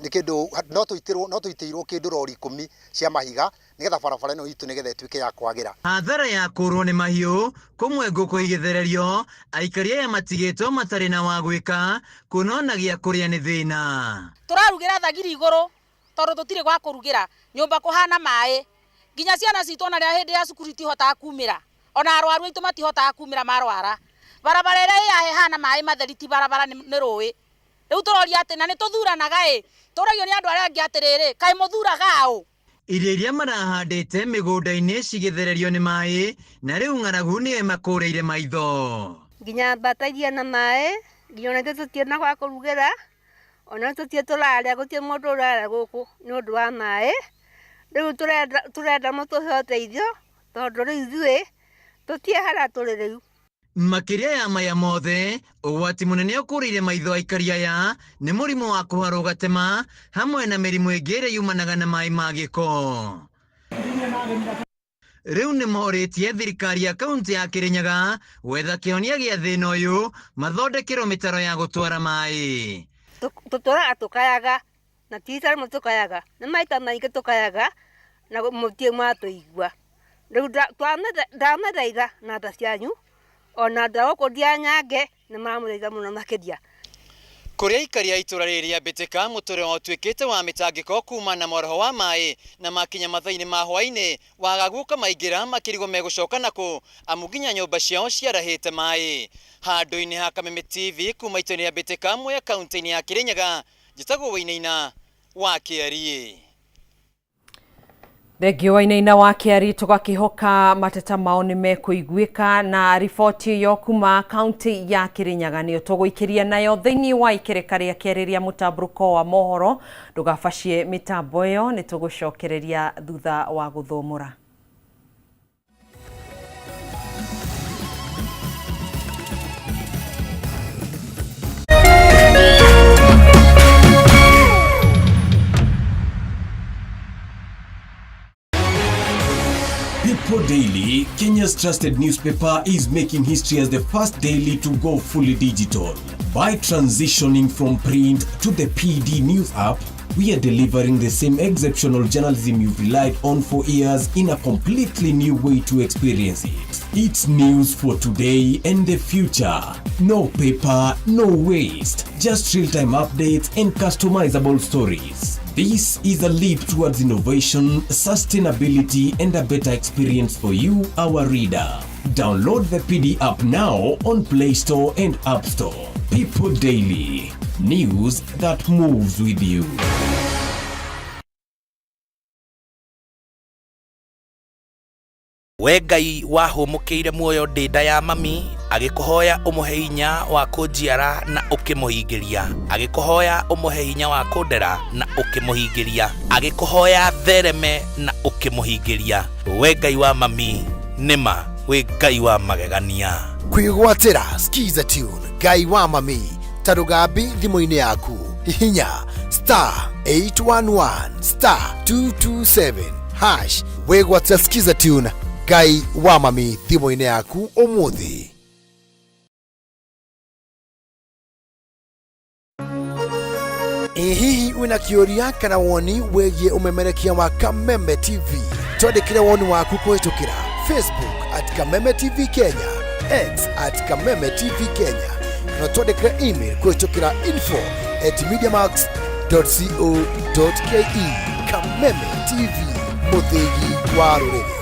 nĩ kĩndũ no tũitĩrwo, no tũitĩirwo kĩndũ rori 10 cia mahiga nĩgetha barabara ĩno itũ nĩgetha ĩtuĩke ya kwagĩra. Hathara ya kũrwo nĩ mahiũ kũmwe ngũkũ igĩthererio aikari aya matigĩtwo matarĩ na wa gwĩka kuona ona gĩa kũrĩa nĩ thĩna. Tũrarugĩra thagiri igũrũ tondũ tũtirĩ gwa kũrugĩra nyũmba kũhana maĩ nginya ciana citũ ona rĩrĩa hĩndĩ ya cukuru itihotaga kumĩra ona arwaru aitũ matihotaga kumĩra marwara. Barabara ĩrĩa ĩ yahe hana maĩ matheri ti barabara nĩ rũĩ. Rĩu tũroria atĩ na nĩ tũthuranaga ĩ, tũragio nĩ andũ arĩa angĩ atĩrĩrĩ, kaĩ mũthuraga ũ? Irio iria marahandĩte mĩgũnda-inĩ cigĩthererio nĩ maĩ na rĩu ng'aragu nĩyo ĩmakũrĩire maitho. Nginya mbata iria na maĩ, nginya ona ithuĩ tũtirĩ na gwa kũrugĩra, ona tũtirĩ tũrarĩa, gũtirĩ mũndũ ũrarĩa gũkũ nĩ ũndũ wa maĩ. Rĩu tũrenda tũrenda mũtũhe ũteithio tondũ rĩu ithuĩ tũtirĩ harĩa tũrĩ rĩu. Makĩria ya maya mothe, ũgwati mũnene ũkũrĩire maitho aikari aya nĩ mũrimũ wa kũharwo gatema hamwe na mĩrimũ ĩngĩ ĩrĩa yumanaga na maĩ ma gĩko. Rĩu nĩ morĩtie thirikari ya kaunti ya Kĩrĩnyaga gwetha kĩhonia gĩa thĩna ũyũ mathondekerwo mĩtaro ya gũtwara maĩ. Tũtũraga tũkayaga na ti rita rĩmwe tũkayaga, nĩ maita maingĩ tũkayaga na mũtirĩ mwatũigua. Rĩu ndamũthaitha na tha cianyu ona andũ a gũkũ Ndianyange nĩ maramũthaitha mũno makĩria. Kũrĩ aikari a itũra rĩrĩ rĩa Mbĩtĩka, mũtũrĩre wao ũtuĩkĩte wa mĩtangĩko kumana na mwaraho wa maĩ na makinya mathaa-inĩ ma hwaĩ-inĩ wagagu ũkamaingĩra makĩrigwo megũcoka nakũ amu nginya nyũmba ciao ciarahĩte maĩ. Handũ-inĩ ha Kameme TV kuma itũra-inĩ rĩa Mbĩtĩka Mwea kaunti-inĩ ya Kĩrĩnyaga, njĩtagwo Wainaina wa Kĩariĩ. Thengio Wainaina wa Kĩari, tũgakĩhoka mateta mao nĩ mekũiguĩka na riboti ĩyo kuma kaunti ya Kĩrĩnyaga nĩyo tũgũikĩria nayo thĩinĩ wa ikereka rĩa kerĩ rĩa mũtambũrũko wa mohoro. Ndũgabacie mĩtambo ĩyo, nĩ tũgũcokereria thutha wa gũthũmũra. People Daily, Kenya's trusted newspaper, is making history as the first daily to go fully digital. By transitioning from print to the PD News app, we are delivering the same exceptional journalism you've relied on for years in a completely new way to experience it. It's news for today and the future. No paper, no waste. Just real-time updates and customizable stories. This is a leap towards innovation, sustainability, and a better experience for you, our reader. Download the PD app now on Play Store and App Store. People Daily. News that moves with you. We Ngai wahũmũkĩire muoyo ndĩ nda ya mami, agĩkũhoya ũmũhe hinya wa kũnjiara na ũkĩmũhingĩria, agĩkũhoya ũmũhe hinya wa kũndera na ũkĩmũhingĩria, agĩkũhoya thereme na ũkĩmũhingĩria. We Ngai wa mami, nĩma wĩ Ngai wa magegania. Kwĩgwatĩra Skiza Tune Ngai wa mami ta rũgambi thimũ-inĩ yaku, hihinya star 811 star 227 hash wĩgwatĩra Skiza Tune Ngai wa mami thimũ-inĩ yaku ũmũthĩ. Ĩ hihi wĩna kĩũria kana woni wĩgiĩ ũmemerekia wa Kameme TV? Twandĩkĩre woni waku kũhĩtũkĩra Facebook at Kameme TV Kenya, X at Kameme TV Kenya, kana twandĩkĩre email kũhĩtũkĩra info at mediamax.co.ke. Kameme TV, mũthĩgi wa rũrĩrĩ.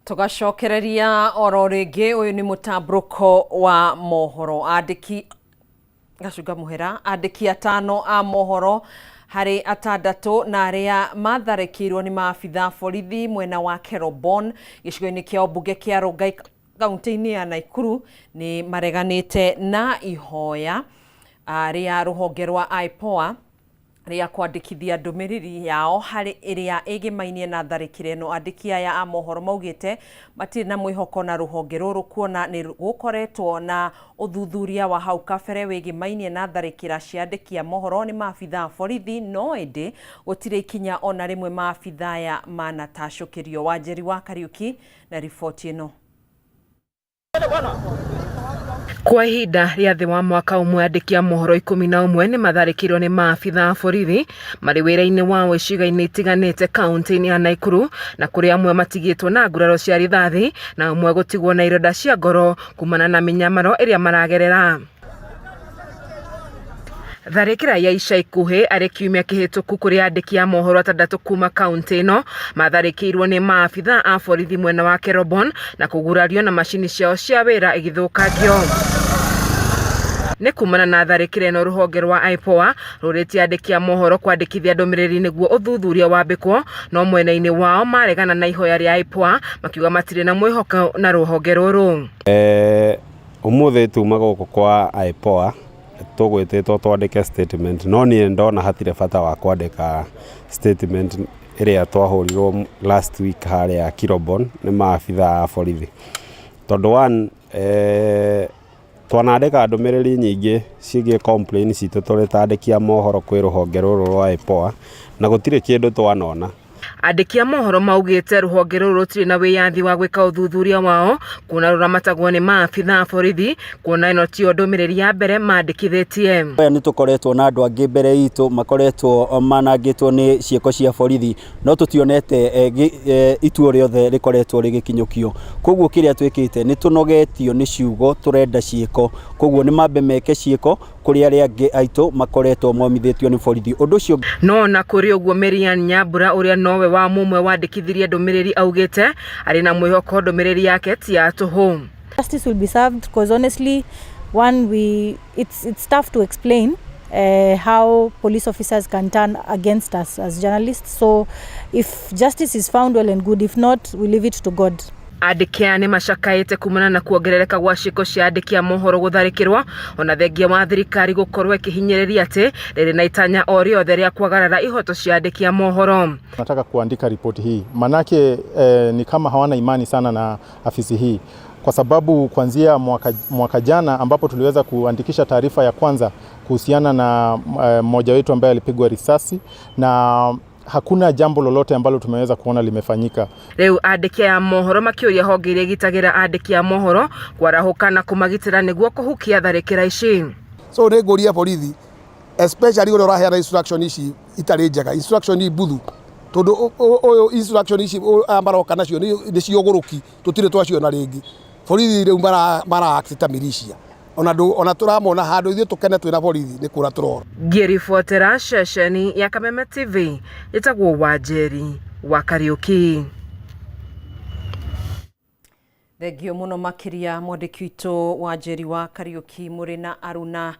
Tũgacokereria oro rĩngĩ, ũyũ nĩ mũtambũrũko wa mohoro. Andĩki gacunga mũhera, andĩki atano a mohoro harĩ atandatũ na arĩa matharĩkĩirwo nĩ maabitha borithi mwena wa Kerobon gĩcigo-inĩ kĩa ũmbunge kĩa Rongai kaunti-inĩ ya Nakuru nĩ mareganĩte na ihoya rĩa rũhonge rwa IPOA rĩa kwandĩkithia ndũmĩrĩri yao harĩ ĩrĩa ĩgĩmainie na tharĩkĩro ĩno. Andĩki aya a mohoro maugĩte matirĩ na mwĩhoko na rũhonge rũrũ kuona nĩ gũkoretwo na ũthuthuria wa hau kabere wĩgĩmainie na tharĩkĩra cia andĩki a mohoro nĩ maabitha a borithi, no ĩndĩ gũtirĩ ikinya ona rĩmwe maabitha aya manatacũkĩrio. Wanjeri wa Kariuki na riboti ĩno. Kwa ihinda rĩa thĩ wa mwaka ũmwe, andĩki a mohoro 11 nĩ matharĩkĩirwo nĩ maabitha a borithi marĩ wĩra-inĩ wao icigo-inĩ itiganĩte kaunti-inĩ ya Nakuru, na kũrĩ amwe matigĩtwo na nguraro cia rithathi na amwe gũtigwo na ironda cia ngoro kumana na mĩnyamaro ĩrĩa maragerera. Tharĩkĩra ya ica ikuhĩ arĩ kiumia kĩhĩtũku kũrĩ andĩki a mohoro atandatũ kuma kaunti ĩno matharĩkĩirwo nĩ maabitha a borithi mwena wa Kerobon na kũgurario na macini ciao cia wĩra igĩthũkangio. Nĩ kumana na tharĩkĩra ĩno rũhonge rwa IPOA rũrĩtie andĩki a mohoro kwandĩkithia ndũmĩrĩri nĩguo ũthuthuria wambĩkwo, no mwena-inĩ wao maregana na ihoya rĩa IPOA makiuga matirĩ na mwĩhoko na rũhonge rũrũ. Umuthi tuma gũkũ kwa IPOA tũgwĩtĩtwo twandĩke statement, no niĩ ndona hatirĩ bata wa kwandĩka statement ĩrĩa twahũrirwo last week harĩa Kirobon nĩ maabitha a borithi, tondũ one, twanandĩka ndũmĩrĩri nyingĩ ciĩgiĩ complain citũ tũrĩ ta andĩki a mohoro kwĩ rũhonge rũrũ rwa IPOA na gũtirĩ kĩndũ twanona. Andĩki a mohoro maugĩte rũhonge rũrũ rũtirĩ na wĩyathi wa gwĩka ũthuthuria wao kuona rũramatagwo nĩ maabitha a borithi, kuona ĩno tiyo ndũmĩrĩri ya mbere mandĩkithĩtie. Aya nĩ tũkoretwo na andũ angĩ mbere itũ makoretwo manangĩtwo nĩ ciĩko cia borithi, no tũtionete itua rĩothe rĩkoretwo rĩgĩkinyũkio. Koguo kĩrĩa twĩkĩte nĩ tũnogetio nĩ ciugo, tũrenda ciĩko. Koguo nĩ mambe meke ciĩko kũrĩ arĩa angĩ aitũ makoretwo momithĩtio nĩ borithi. Ũndũ ũcio No na kũrĩ ũguo Marian Nyambura ũrĩa nowe wa mũmwe wandĩkithirie ndũmĩrĩri augĩte arĩ na mwĩhoko ndũmĩrĩri yake ti ya tũhũ. Justice will be served because honestly, one, we it's tough to explain how police officers can turn against us as journalists. So if justice is found, well and good. If not, we leave it to God. Andĩki aya nĩ macakaĩte kumana na kuongerereka gwa ciĩko cia andĩki a mohoro gũtharĩkĩrwo, ona thengia wa thirikari gũkorwo ĩkĩhinyĩrĩria atĩ rĩrĩ na itanya o rĩothe rĩa kwagarara ihoto cia andĩki a mohoro. Nataka kuandika ripoti hii manake ni kama hawana imani sana na afisi hii, kwa sababu kuanzia mwaka jana ambapo tuliweza kuandikisha taarifa ya kwanza kuhusiana na mmoja wetu ambaye alipigwa risasi, na hakuna jambo lolote ambalo tumeweza kuona limefanyika. Rĩu andĩki aya a mohoro makĩũria honge iria igitagĩra andĩki a mohoro kwarahũka na kũmagitĩra nĩguo kũhukia tharĩkĩra ici. So nĩ ngũria borithi, especially ũrĩa ũraheana instruction ici itarĩ njega, instruction mbuthu, tondũ ũyũ instruction ici aya maroka nacio nĩ cia ũgũrũki, tũtirĩ twaciona rĩngĩ. Borithi rĩu mara act ta militia, ona ndũ ona tũramona handũ ithuĩ tũkene twĩna borithi nĩ kũra tũrora. Ngĩribotera ceceni ya Kameme TV, ĩtagwo Wanjeri wa Kariũki. Thengio mũno makĩria mwandĩki witũ Wanjeri wa Kariũki mũrĩ na aruna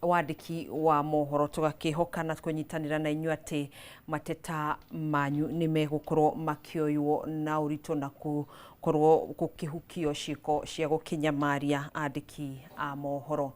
wandĩki wa mohoro, tũgakĩhoka na kũnyitanĩra na inyuĩ atĩ mateta manyu nĩ megũkorwo makĩoywo na ũritũ na gũkorwo gũkĩhukio ciĩko cia gũkĩnyamaria andĩki a mohoro.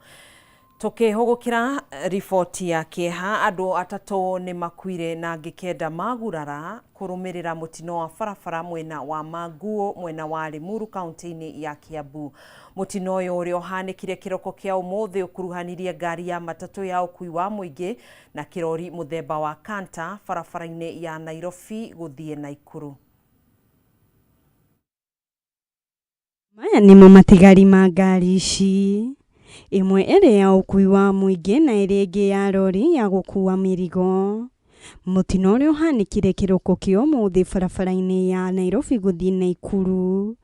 Tukihugukira riboti ya kieha, andu atatu ni makuire na angĩ 9 magurara kurumirira mutino wa barabara mwena wa Manguo mwena wa Limuru kaunti-inĩ ya Kiambu. Mutino ũyũ ũrĩa ũhanĩkire kĩroko kĩa ũmũthĩ ũkuruhanirie ngari ya matatũ ya ũkui wa mũingĩ na kĩrori mũthemba wa Canter barabara-inĩ ya Nairobi gũthiĩ Naikuru. Maya nĩmo matigari ma ngari ici, ĩmwe ĩrĩ ya ũkui wa mũingĩ na ĩrĩa ĩngĩ ya rori ya gũkua mĩrigo. Mũtino ũrĩa ũhanĩkire kĩroko kĩa ũmũthĩ barabara-inĩ ya Nairobi gũthiĩ Naikuru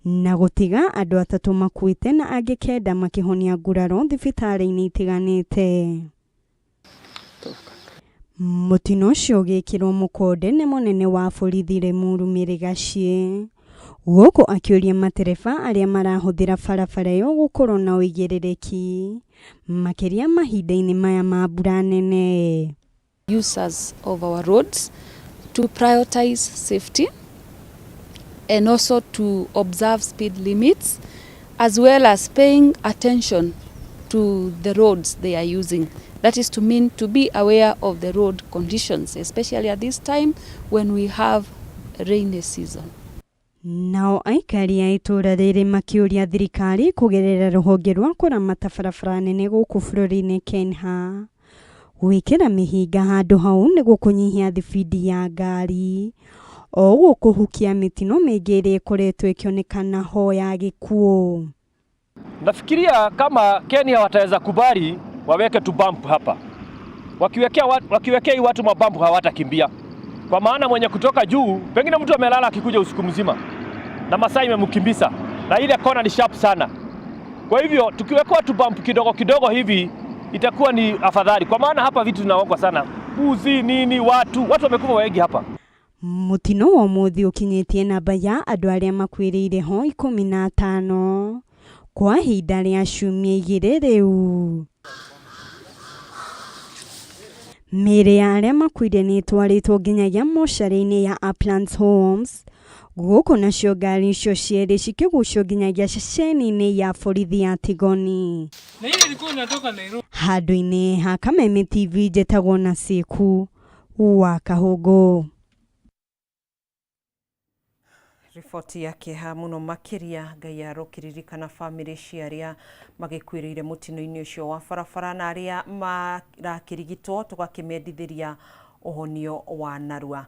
na gũtiga andũ 3 makuĩte na angĩ 9 makĩhonia nguraro thibitarĩ-inĩ itiganĩte. Mũtino ũcio ũgĩkĩrwo mũkonde nĩ mũnene wa borithi Limuru Mĩrĩgaciĩ, gũkũ akĩũria matereba arĩa marahũthĩra barabara ĩyo gũkorwo na ũigĩrĩrĩki makĩria mahinda-inĩ maya ma mbura nene. Users of our roads to prioritize safety and also to observe speed limits, as well as paying attention to the roads they are using. That is to mean to be aware of the road conditions, especially at this time when we have rainy season. Nao aikari a itũũra rĩrĩ makĩũria thirikari kũgerera rũhonge rwa kũramata barabara nene gũkũ bũrũri-inĩ KENHA gwĩkĩra mĩhĩnga handũ hau nĩguo kũnyihia thibindi ya ngari, o ũguo kũhukia mĩtino mĩingĩ ĩrĩa ĩkoretwo ĩkĩonekana ho ya gĩkuũ. Nafikiria kama Kenya wataweza kubali waweke tu bump hapa. Wakiwekea hii watu mabump hawatakimbia. Kwa maana mwenye kutoka juu, pengine mtu amelala akikuja usiku mzima na masaa imemkimbisa na ile kona ni sharp sana. Kwa hivyo tukiwekewa tu bump kidogo kidogo hivi, itakuwa ni afadhali, kwa maana hapa vitu zinaogwa sana, mbuzi nini, watu wamekufa wengi hapa. Mũtino wa ũmũthĩ ũkinyĩtie namba ya andũ arĩa makuĩrĩire ho 15 kwa ihinda rĩa ciumia 2 rĩu. Mĩĩrĩ ya arĩa makuire nĩ ĩtwarĩtwo nginyagia mocarĩ-inĩ ya Uplands Homes gũkũ nacio ngari icio cierĩ cikĩgucio nginyagia ceceni-inĩ ya borithi ya Tigoni. Na ile ilikuwa inatoka Nairobi. Handũ-inĩ ha Kameme TV njetagwo Nasieku wa Kahũngũ. Riboti ya kĩeha mũno makĩria Ngai arokĩririkana bamĩrĩ cia arĩa magĩkuĩrĩire mũtino-inĩ ũcio wa barabara na arĩa marakĩrigitwo tũgakĩmendithĩria ũhonio wa narua.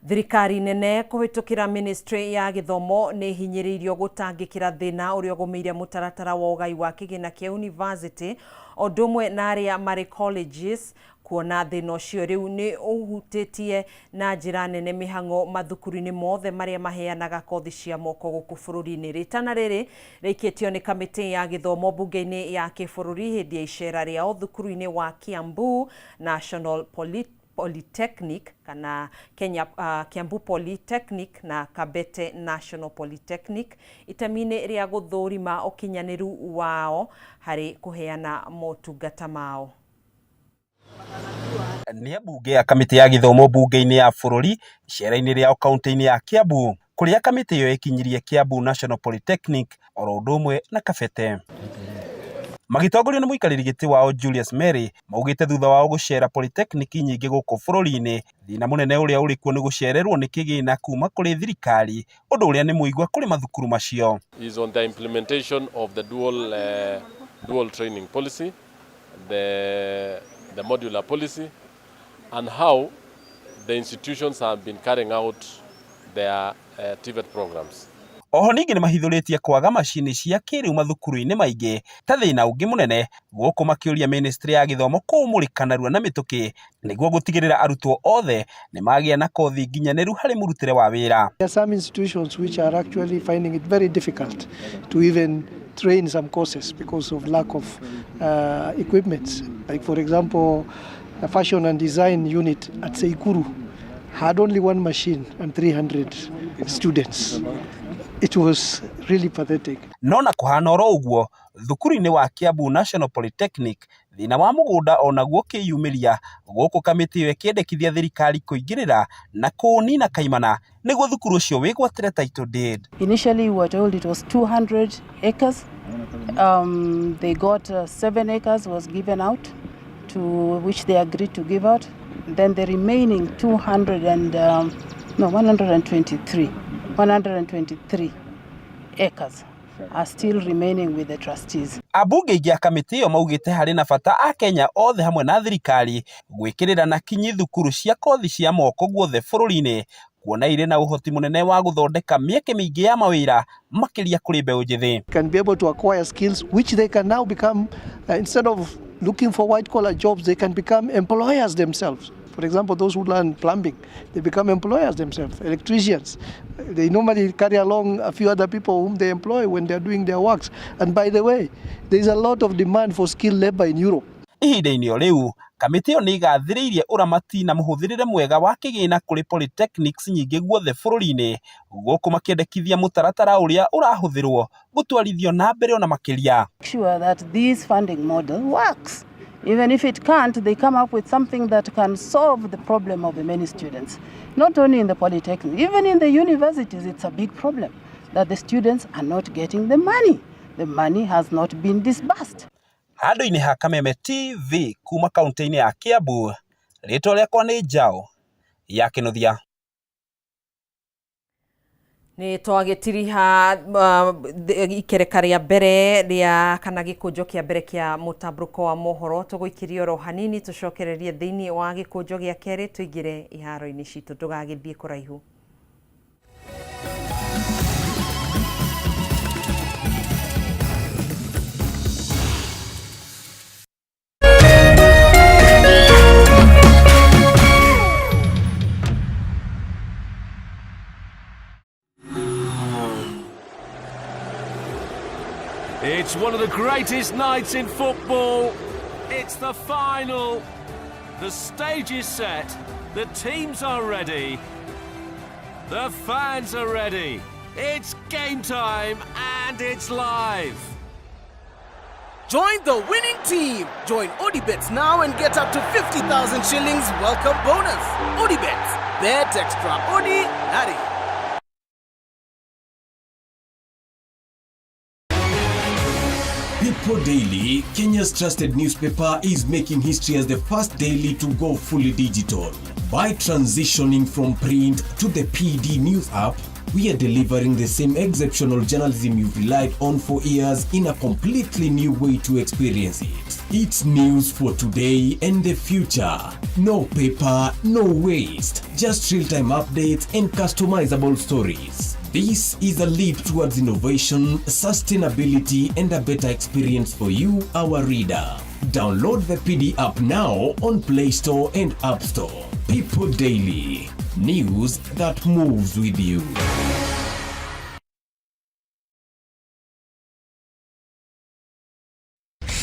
Thirikari nene kũhĩtũkĩra ministry ya gĩthomo nĩ hinyĩrĩirio gũtangĩkĩra thĩna ũrĩa ũgũmĩire mũtaratara wa ũgai wa kĩgĩna kĩa university o ũndũ ũmwe na arĩa marĩ colleges kuona thĩna ũcio rĩu nĩ ũhutĩtie na njĩra nene mĩhang'o mathukuru-inĩ mothe marĩa maheanaga kothi cia moko gũkũ bũrũri-inĩ. Rĩtana rĩrĩ rĩikĩtio nĩ kamĩtĩ ya gĩthomo mbunge-inĩ ya kĩbũrũri hĩndĩ ya icera rĩao thukuru-inĩ wa Kiambu National Polytechnic kana Kenya Kiambu Polytechnic na Kabete National Polytechnic itemi-inĩ rĩa gũthũrima ũkinyanĩru wao harĩ kũheana motungata mao. Nĩ ambunge ya kamĩtĩ ya gĩthomo mbunge-inĩ ya bũrũri icera-inĩ rĩao kaunti-inĩ ya Kiambu kũrĩa kamĩtĩ ĩyo ĩkinyirie Kiambu National Polytechnic oro ũndũ ũmwe na Kabete. Magĩtongorio nĩ mũikarĩri gĩtĩ wao Julius Mary maugĩte thutha wao gũcera polytechnic nyingĩ gũkũ bũrũri-inĩ thĩna mũnene ũrĩa ũrĩ kuo nĩ gũcererwo nĩ kĩgĩna kuma kũrĩ thirikari ũndũ ũrĩa nĩ mũigua kũrĩ mathukuru macio. Is on the implementation of the dual training policy, the modular policy, and how the institutions have been carrying out their TVET programs. Oho ningĩ nĩ mahithũrĩtie kwaga macini cia kĩrĩu mathukuru-inĩ maingĩ ta thĩna ũngĩ mũnene gũkũ makĩũria ministry ya gĩthomo kũũmũrĩka narua na mĩtũkĩ nĩguo gũtigĩrĩra arutwo othe nĩ magĩa na kothi nginyanĩru harĩ mũrutĩre wa wĩra. There are some institutions which are actually finding it very difficult to even train some courses because of lack of equipment. Like for example, a fashion and design unit at Seikuru had only one machine and 300 students. It was really pathetic. No na kuhana oro ũguo thukuru-inĩ wa Kiambu National Polytechnic thĩna wa mũgũnda onaguo ũkĩyumĩria gũkũ kamĩtĩ ĩyo ĩkĩendekithia thirikari kũingĩrĩra na kũũnina kaimana nĩguo thukuru ũcio wĩgwatĩre title deed. Initially we were told it was 200 acres. They got 7 acres was given out, to which they agreed to give out. Then the remaining 123 acres are still remaining with the trustees. Ambunge aingĩ a kamĩtĩ ĩyo maugĩte harĩ na bata a Kenya othe hamwe na thirikari gwĩkĩrĩra na kinyi thukuru cia kothi cia moko guothe bũrũri-inĩ kuona irĩ na ũhoti mũnene wa gũthondeka mĩeke mĩingĩ ya mawĩra makĩria kũrĩ mbeũ njĩthĩ. Can be able to acquire skills which they can now become, instead of looking for white collar jobs, they can become employers themselves. For example, those who learn plumbing, they become employers themselves. Electricians, they normally carry along a few other people whom they employ when they are doing their works. And by the way, there is a lot of demand for skilled labor in Europe. Ihinda-inĩ o rĩu kamĩtĩ ĩyo nĩ ĩgathĩrĩirie ũramati na mũhũthĩrĩre mwega wa kĩgĩna kũrĩ polytechnics nyingĩ guothe bũrũri-inĩ gũkũ makĩendekithia mũtaratara ũrĩa ũrahũthĩrwo gũtwarithio na mbere ona makĩria. Sure that this funding model works. Even if it can't, they come up with something that can solve the problem of the many students. Not only in the polytechnic, even in the universities, it's a big problem that the students are not getting the money. The money has not been disbursed. Handũ-inĩ ha Kameme TV kuma kaunti-inĩ ya Kiambu, rĩtwa rĩakwa nĩ Njaũ ya Kĩnuthia. Nĩ twagĩtiriha ikereka rĩa mbere rĩa kana gĩkũnjo kĩa mbere kĩa mũtambũrũko wa mohoro tũgũikĩria oro hanini tũcokererie thĩinĩ wa gĩkũnjo gĩa kerĩ tũingĩre iharo-inĩ citũ ndũgagĩthiĩ kũraihu. It's one of the greatest nights in football. It's the final. The stage is set. The teams are ready. The fans are ready. It's game time and it's live. Join the winning team. Join Odibets now and get up to 50,000 shillings welcome bonus. Odibets, bet extraordinary. People Daily, Kenya's trusted newspaper, is making history as the first daily to go fully digital. By transitioning from print to the PD News app, we are delivering the same exceptional journalism you've relied on for years in a completely new way to experience it. It's news for today and the future. No paper, no waste. Just real-time updates and customizable stories. This is a leap towards innovation, sustainability, and a better experience for you, our reader. Download the PD app now on Play Store and App Store. People Daily. News that moves with you.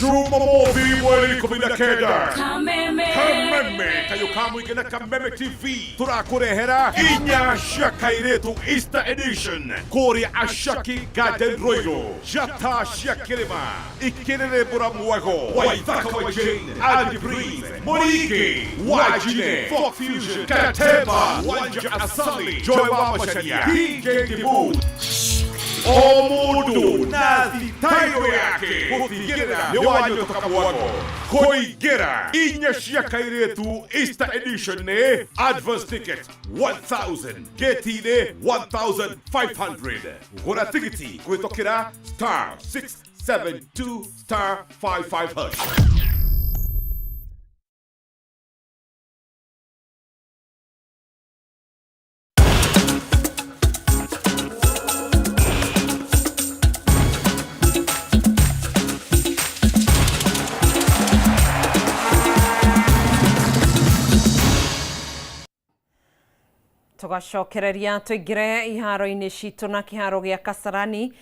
Jumamothi mweri 19. Kameme. Kameme kayo kamwike na Kameme TV turakũrehera inya cia kairĩtu Easter edition kũrĩa Ashaki Garden Royal, njata cia kĩrĩma ikĩrĩrĩmbũra mwego Waithaka wa Jane, Andy Breeze, Monique Wajine, Folk Fusion, Kateba Wanja, Asali Joy wa Macharia, DJ Dibu, o mũndũ na thitairo yake gũtigĩrĩra nĩ wanyũtũka mwago kũingĩra inya cia kairĩtu Easter edition nĩ advance ticket 1000, gate-inĩ 1500. Gũra tigiti kũhĩtũkĩra *672*55#. Tugacokereria tuingire iharo-inĩ citũ na kĩharo gĩa Kasarani.